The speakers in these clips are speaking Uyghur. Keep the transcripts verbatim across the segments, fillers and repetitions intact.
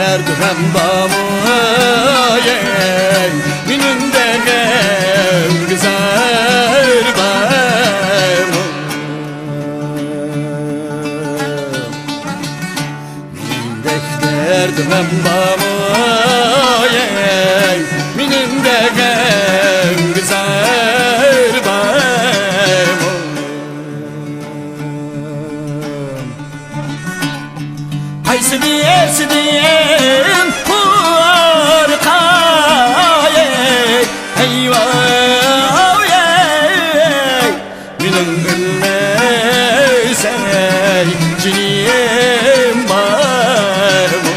دەردىم بارمۇ، ئەي، مېنىڭدەك غەمگە زار بارمۇ؟ مېنىڭدەك دەردىم بارمۇ، ئەي، مېنىڭدەك غەمگە زار بارمۇ؟ قايسى بىرسىدىن قورقاي، ھەي ۋاي، مېنىڭ ئۆلمەي سەي جېنىم بارمۇ؟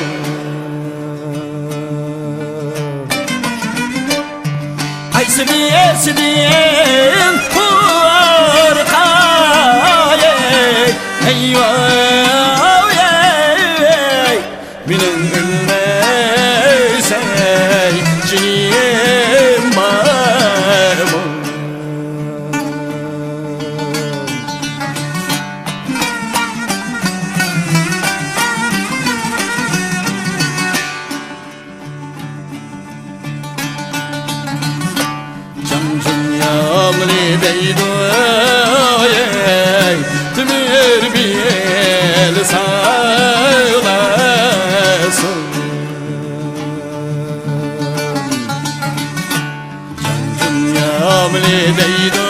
قايسى بىرسىدىن قورقاي، ھەي ۋاي، مېنىڭ ئۆلمەي سەي جېنىم بارمۇ؟ جان دۇنيامنى دەيدۇ، ئەي، تۆمۈر بېلى ساغلاسۇن. جان دۇنيامنى دەيدۇ،